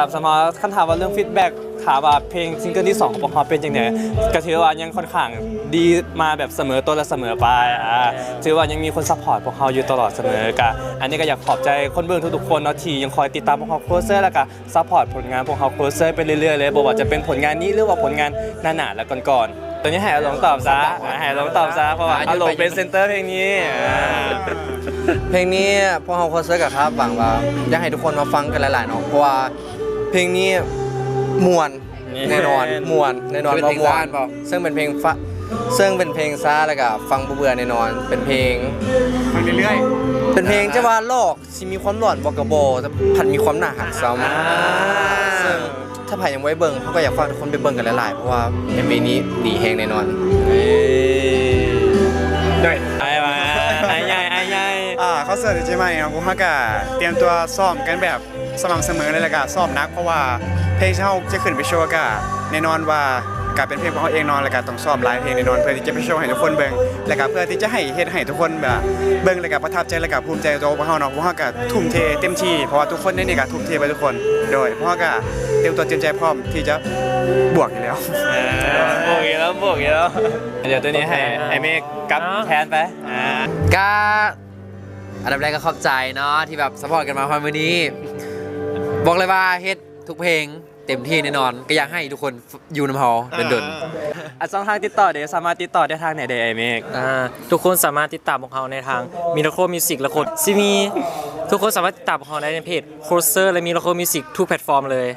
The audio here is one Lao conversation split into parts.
ຄັບ ສຳລັບຄັນຖາມວ່າເລື່ອງ feedback ຖາມວ່າເພງ single ທີສອງຂອງພວກເຮົາເປັນຈັ່ງໃດ ກໍຖືວ່າຍັງຄ່ອນຂ້າງດີມາແບບສະເໝີຕົ້ນ ແລະ ສະເໝີປາຍ ອ່າ ຖືວ່າຍັງມີຄົນ support ພວກເຮົາຢູ່ຕະຫຼອດສະເໝີ ກະອັນນີ້ກໍຢາກຂອບໃຈຄົນເບິ່ງທຸກໆຄົນເນາະ ທີ່ຍັງຄອຍຕິດຕາມພວກເຮົາ Closer ແລະ ກະ support ຜົນງານພວກເຮົາ Closer ໄປເລື້ອຍໆເລີຍ ບໍ່ວ່າຈະເປັນຜົນງານນີ້ ຫຼືວ່າຜົນງານໜ້າໆ ແລະ ກ່ອນໆ ຕອນນີ້ໃຫ້ອາຫຼົງຕອບຊະ ໃຫ້ອາຫຼົງຕອບຊະ ເພາະວ່າອາຫຼົງເປັນ center ເພງນີ້ ເພງນີ້ພວກເຮົາ Closer ກໍຄາດຫວັງວ່າ ຢາກໃຫ້ທຸກຄົນມາຟັງກັນຫຼາຍໆເນາະ ເພາະວ່າເພງນີ້ມ່ວນແນ່ນອນ ມ່ວນແນ່ນອນວ່າມ່ວນ ເຊິ່ງເປັນເພງຟ້າ ເຊິ່ງເປັນເພງຊ້າ ແລ້ວກໍຟັງບໍ່ເບື່ອແນ່ນອນ ເປັນເພງ ຟັງເລື້ອຍໆ ເປັນເພງຈະວ່າຫຼອກ ຊິມີຄວາມຫຼອນບໍ່ກໍບໍ່ ແຕ່ພັດມີຄວາມໜ້າຮັກຊ້ຳ ອ່າ ເຊິ່ງຖ້າໃຜຍັງບໍ່ໄດ້ເບິ່ງ ເຮົາກໍຢາກຝາກທຸກຄົນໄປເບິ່ງກັນຫຼາຍໆ ເພາະວ່າ ເອັມ ວີ ນີ້ດີແຮງແນ່ນອນ ເອີ ໂດຍ ອ້າຍວ່າ ອ້າຍໃຫຍ່ ອ້າຍໃຫຍ່ ອ່າ ຄອນເສີດທີ່ຈະມານີ້ເນາະ ພວກເຮົາກໍຕຽມຕົວຊ້ອມກັນແບບສະໝ່ຳສະເໝີເລີຍ ແລ້ວກໍຊ້ອມໜັກ ເພາະວ່າເພງທີ່ເຮົາຈະຂຶ້ນໄປໂຊກໍແນ່ນອນວ່າ ກໍເປັນເພງຂອງເຮົາເອງເນາະ ແລ້ວກໍຕ້ອງຊ້ອມຫຼາຍເພງແນ່ນອນ ເພື່ອທີ່ຈະໄປໂຊໃຫ້ທຸກຄົນເບິ່ງ ແລ້ວກໍເພື່ອທີ່ຈະໃຫ້ ເຮັດໃຫ້ທຸກຄົນແບບເບິ່ງ ແລ້ວກໍປະທັບໃຈ ແລ້ວກໍພູມໃຈໃນຕົວພວກເຮົາເນາະ ພວກເຮົາກໍທຸ່ມເທເຕັມທີ່ ເພາະວ່າທຸກຄົນໃນນີ້ກໍທຸ່ມເທເບິດທຸກຄົນ ໂດຍ ພວກເຮົາກໍຕຽມຕົວຕຽມໃຈພ້ອມທີ່ຈະບວກຢູ່ແລ້ວ ອ່າ ບວກອີກແລ້ວ ບວກອີກແລ້ວ ດຽວໂຕນີ້ໃຫ້ອ້າຍເມກກັບແທນໄປ ອ່າ ກະ ອັນດັບແລກກໍຂອບໃຈເນາະ ທີ່ແບບ support ກັນມາຮອດມື້ນີ້ ບອກເລີຍວ່າເຮັດທຸກເພງ ເຕັມທີ່ແນ່ນອນ ກໍຢາກໃຫ້ທຸກຄົນຢູ່ນຳເຮົາດົນໆ ອ່າ ອ່າ ອ່າ ຊ່ອງທາງຕິດຕໍ່ເດ ສາມາດຕິດຕໍ່ໄດ້ທາງໃດເດ ອ້າຍເມກ? ອ່າ ທຸກຄົນສາມາດຕິດຕາມພວກເຮົາໃນທາງ Miracle Music ແລະ ໂຄດ ຊິມີ ທຸກຄົນສາມາດຕິດຕາມພວກເຮົາໄດ້ໃນເພຈ Closer ແລະ Miracle Music ທຸກແພລດຟອມເລີຍ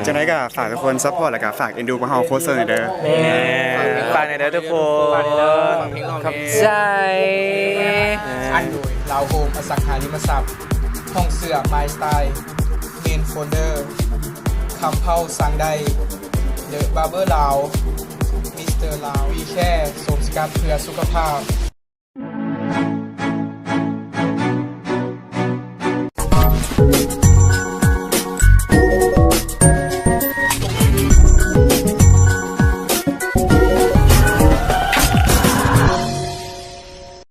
ຈັ່ງໃດກໍຝາກທຸກຄົນ support ແລ້ວກໍຝາກເອັນດູພວກເຮົາ Closer ເດີ ແມ່ນ ຝາກແດ່ເດີທຸກຄົນ ຝາກແດ່ເດີ ຂອບໃຈ ອັນໂດຍ ລາວໂຮມ ອະສັງຫາລິມະຊັບ ຫ້ອງເສື້ອ My Style Main Folder ຄຳເພົາ ສັ່ງໄດ້ The Barber ລາວ Mister ລາວ We Care ໂສມສະກັດເພື່ອສຸຂະພາບ